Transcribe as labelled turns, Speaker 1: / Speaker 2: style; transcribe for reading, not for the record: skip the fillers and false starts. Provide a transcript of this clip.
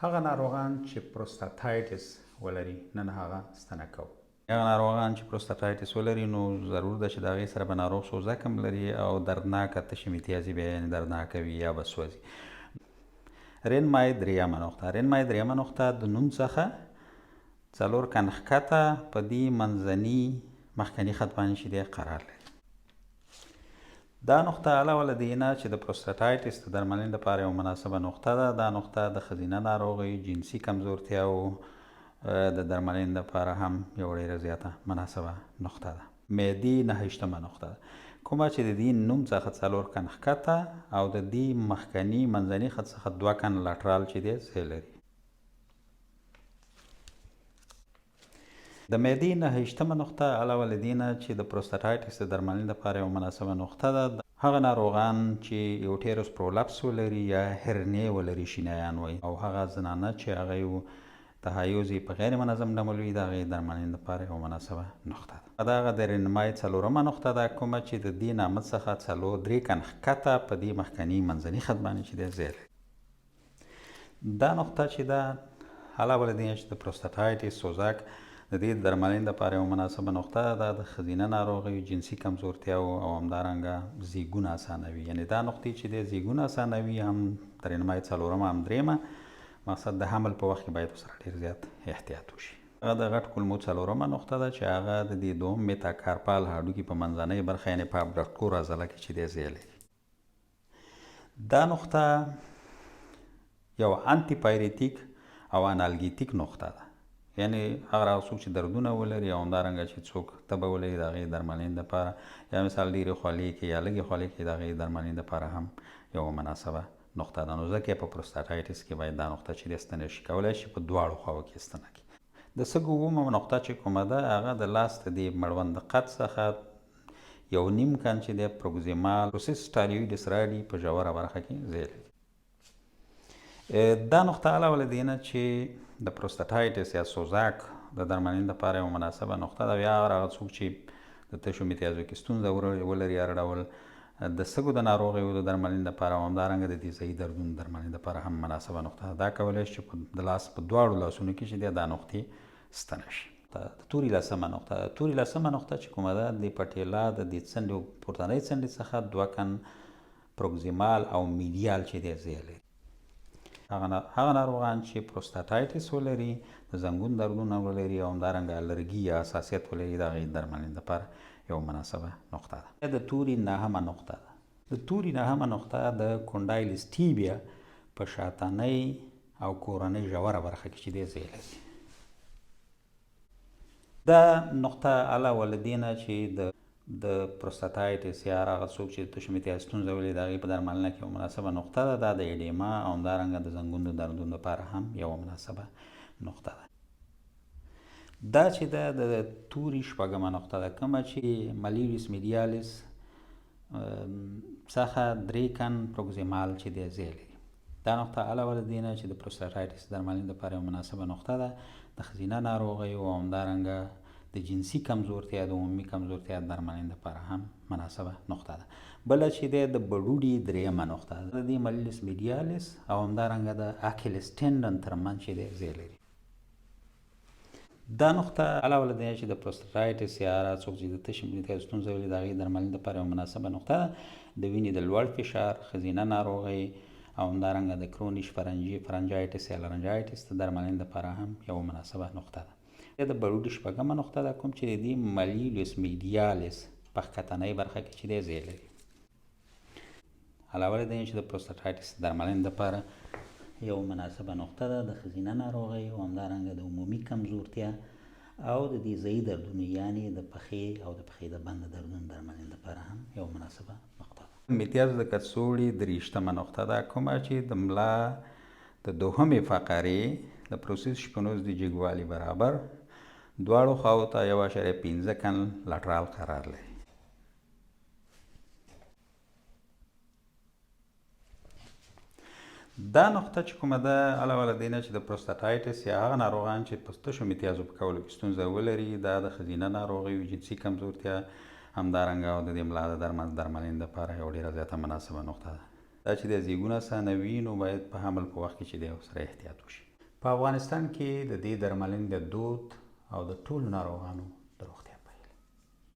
Speaker 1: هغه ناروغان چې پروستاتایټس ولري، نن هغه ستنه کوو. هغه ناروغان چې پروستاتایټس ولري، نو ضرور ده چې د هغې سره به ناروغ سوزک هم لري او دردناکه تشې میتیازې به یعنې دردناکه وي یا به سوځي. رینمای درېیمه نقطه، رینمای درېیمه نقطه د نوم څخه څلور کن ښکته په دې منځني مخکني خط باندې چې دی قرار لري. دا نقطه علاوه له دې نه چې د پروستاتایټس د درملنې لپاره یوه مناسبه نقطه ده، دا نقطه د ښځینه ناروغیو، جنسي کمزورتیاوو د درملنې لپاره هم یوه ډېره زیاته مناسبه نقطه ده. معدې نهه نقطه ده، کومه چې د دې نوم څخه څلور کن ښکته او د دې مخکني منځني خط څخه دوه کن lateral چې دی ځای لري. د معدې نهه نقطه علاوه له دې نه چې د پروستاتایټس د درملنې لپاره یوه مناسبه نقطه ده، هغه ناروغان چې uterus prolapse ولري یا hernia ولري شینایان وایي او هغه زنانه چې هغه یو تحیز یې په غیر منظم ډول وي، د هغې درملنې لپاره یوه مناسبه نقطه ده. دا هغه د رینمای څلورمه نقطه ده، کومه چې د دې نامه څخه څلور درې کن ښکته په دې مخکني منځني خط باندې چې دی ځای لري. دا نقطه چې ده، علاوه له دې چې د پروستاتایټس سوزک د دې درملنې لپاره یوه مناسبه نقطه ده، دا د ښځینه ناروغیو، جنسي کمزورتیاوو او همدارنګه زیږون اسانوي. یعنې دا نقطې چې دی زیږون اسانوي، هم ترینمای څلورمه هم درېیمه، مقصد د حمل په وخت کې باید ورسره ډېر زیات احتیاط وشي. هغه د غټ کولمو څلورمه نقطه ده چې هغه د دې دوم metacarpal هډوکي په منځنۍ برخه یعنې په abductor عضله کې چې دی ځای لري. دا نقطه یو antipyretic او analgetic نقطه ده، یعنی هغه هغه څوک چې دردونه ولري او همدارنګه چې څوک تبه ولري د هغې درملنې دپاره، یا مثال ډېرې خولې کې یا لږې خولې کې د هغې درملنې دپاره هم یوه مناسبه نقطه ده. نو ځکه په پروستاتایټس کې باید دا نقطه چې دی ستنه شي، کولای شي په دواړو خواو کې ستنه کړي. د سږو اوومه نقطه چې کومه ده، هغه د لاس د دې مړوند قد څخه یو نیم کن چې دی proximal processus styloideus radii په ژوره برخه کې ځای لري. دا نقطه علاوه له دې نه چې د پروستاتایټس یا سوزاک د درملنې لپاره یوه مناسبه نقطه ده، یا هغه څوک چې د تشو میتیازو کې ستونزه ولري، هر ډول د سږو د ناروغیو د درملنې لپاره او همدارنګه د دې ځایي دردونو درملنې لپاره هم مناسبه نقطه ده. دا کولی شي چې د لاس په دواړو لاسونو کې چې دی دا نقطې ستنه شي. د توري لسمه نقطه ده. توري لسمه نقطه چې کومه ده، د patella د دې څنډې او پورتنۍ څنډې څخه دوه کن proximal او medial چې دی ځای لري. هغه ناروغان چې پروستاتایټس ولري، د زنګون دردونه ولري او همدارنګه الرګي یا حساسیت ولري، د هغې درملنې لپاره یوه مناسبه نقطه ده. د توري نهمه نقطه ده. د توري نهمه نقطه د condylus tibia په شاتنۍ او کورنۍ ژوره برخه کې چې دی ځای لري. دا نقطه علاوه له دې نه چې د پروستاتایټس یا هغه څوک چې د تشو میتیاز ستونزه ولري د هغې په درملنه کې یوه مناسبه نقطه ده، دا د edema او همدارنګه د زنګون د دردونو لپاره هم یوه مناسبه نقطه ده. دا چې ده د توري شپږمه نقطه ده، کومه چې malleolus medialis څخه درې کن proximal چې دی ځای لري. دا نقطه علاوه له دې نه چې د پروستاتایټس درملنې لپاره یوه مناسبه نقطه ده، د ښځینه ناروغیو او همدارنګه د جنسي کمزورتیا د عمومي کمزورتیا درملنې لپاره هم مناسبه نقطه ده. بله چې دی د بډوډي درېیمه نقطه ده، د دې malleolus medialis او همدارنګه د Achilles tendon ترمنځ چې دی ځای لري. دا نقطه علاوه له دې چې د پروستاتایټس یا هغه څوک چې د تشې مریتیا ستونزه ولري د هغې درملنې لپاره یوه مناسبه نقطه ده، د وینې د لوړ فشار، ښځینه ناروغۍ او همدارنګه د chronic pharyngitis یا laryngitis د درملنې لپاره هم یوه مناسبه نقطه ده. د بروډي شپږمه نقطه ده، کوم چې د دې malleolus medialis په ښکتنۍ برخه کې چې دی ځای لري. علاوه له دې چې د پروستاتایټس درملنې لپاره یو مناسبه نقطه ده، د ښځینه ناروغۍ او همدارنګه د عمومي کمزورتیا او د دې ځایي دردونو یعنې د پښې او د پښې د بند دردونو درملنې لپاره هم یو مناسبه نقطه ده. میتیاز د کڅوړې دریشتمه نقطه ده، کومه چې د ملا د دوهمې فقرې د processus spinosus د جګوالي برابر دواړو خواو ته 1.5 کن lateral قرار لري. دا نقطه چې کومه ده، علاوه له دې نه چې د پروستاتایټس یا هغه ناروغان چې په تشو میتیازو په کولو کې ستونزه ولري، دا د ښځینه ناروغیو، جنسي کمزورتیا، همدارنګه او د دې ملا د درملنې لپاره یو ډېره زیاته مناسبه نقطه ده. دا چې د زیږون اسانوي، نو باید په حمل په وخت کې چې دی سره احتیاط وشي. په افغانستان کې د دې درملنې د دود او د ټولو ناروغانو د روغتیا